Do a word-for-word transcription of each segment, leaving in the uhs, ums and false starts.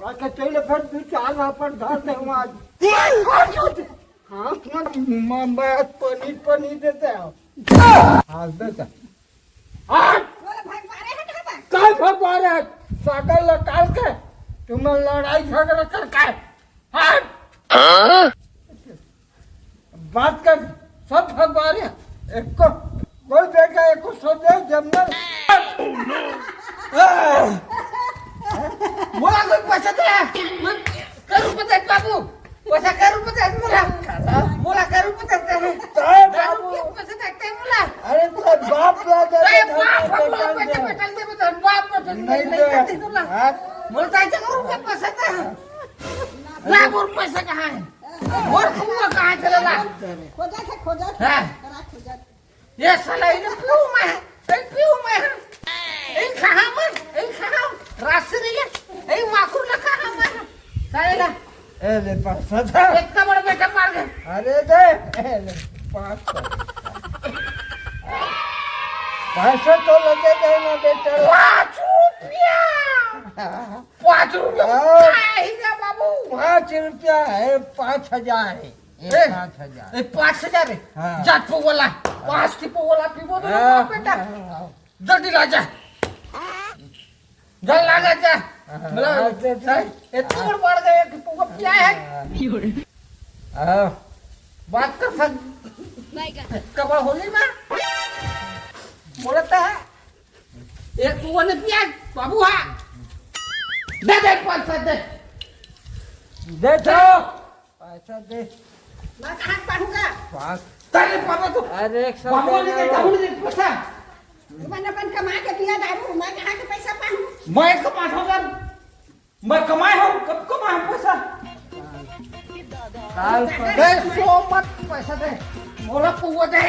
का के चले फिर दू चार लापड़ धर दे आज। हाथ मत म-, म-, पनीर, पनीर देते हो। हाथ दे दे। हाथ! बोले, भगवान है कहाँ बा? काल भगवान है, सागर लकाल के, तुम्हें लड़ाई झगड़ा कर के। हाथ! बात कर, सब भगवान है। एको, कोई बेटा एको सोचे जब मैं बोला कोई पैसा दे। मैं करूँ पता है बाबू, पैसा करूँ पता है बोला। बोला करूँ पता है। काय दारू बाबू? पिए पैसा दे, ते बोला। अरे तो बाप ला दे काय दे, बाप हम लोग दे। बेटे बेटल दे, तो बाप बेटे नहीं नहीं दे। करते तो ना। हाँ? बोलता है, "चलो, रुपये पैसा दे।" ला, मोर पैसा कहाँ है? मोर फुआ कहाँ चला ला? खोजत है, खोजत है। हाँ। करा खोजत। ये साला, इन्हें पीऊ मैं है, इन्हें पीऊ मैं है। इन कहाँ मैं, इन कहाँ? राशि नहीं है, इन माकुर ना कहाँ मैं है? साले ला। ए ले, पाँच सौ था। इतना बड़ा बेटा मार गए। अरे दे, ए ले, पाँच सौ। पाँच सौ तो लगे गए ना बेटा। पाँच रुपया। पाँच रुपया। हाँ। काय है बाबू? पाँच रुपया है, पाँच हजार है। ए, ए, पाँच हजार। ए, पाँच हजार है। हाँ। जा पौवा ला, पाँच की पौवा ला पीबो तो हाँ, बेटा। हाँ, हाँ। जल्दी ला जा। जल्दी ला जा। हाँ, बोला, हाँ, दे, दे। सर, इतना बड़ बढ़ गए कि पौवा पिया है। हाँ। बात कर सक। कब होली में? बोलता है। एक पौवा नहीं पिया, बाबू, हाँ। दे दे, पाँच सौ दे। दे दो। पैसा दे। मैं कहाँ से पाऊंगा? पाँच। तेरे पापा तो अरे, एक सौ बाबू दे ने दो। कहा, "दारू दे पैसा।" मैंने अपन कमा के पिया दारू, मैं कहाँ से पैसा पाऊँ? मैं कमा होगा, मैं कमाए हूँ, कब कमाए हूँ पैसा? काल पर दे, सौ मत पैसा दे, मोला पौवा दे।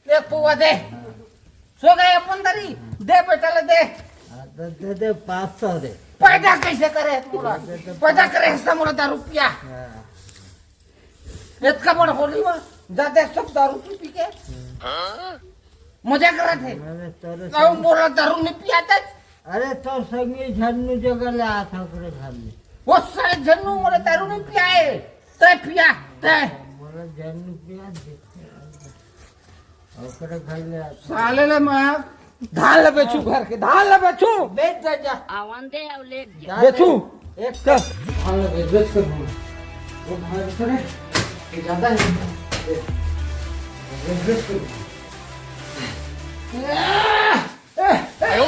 एक पौवा दे। सो गए अपन दरी। दे बेटा ले दे। हाँ, दे, दे, दे, पाँच सौ दे। पैदा कैसे करे मोला? दे, दे, पैदा करे हिस्सा मोला दारू पिया। हाँ। इतना बड़ होली में जाते सब दारू पी पी के। मजा करत है। मैंने तेरे तो संग मोला दारू नहीं पियाते। अरे तो संगी झन्नू जगह ले आ था ओकरे घर में। वो साले झन्नू मोला दारू नहीं पियाए। तय पिया, तय। मोला झन्नू पिया दे। ओकरे घर ले आ। साले ले मैं धान ले बेचू घर के, धान ले बेचू। बेच दे जा। आवन दे अउ ले जा। बेचू। एक चल। धान ले बेच, बेच कर दूँ। वो धान बेच कर, ये ज्यादा है। ये बेच, बेच कर दूँ। ए, ए, ए।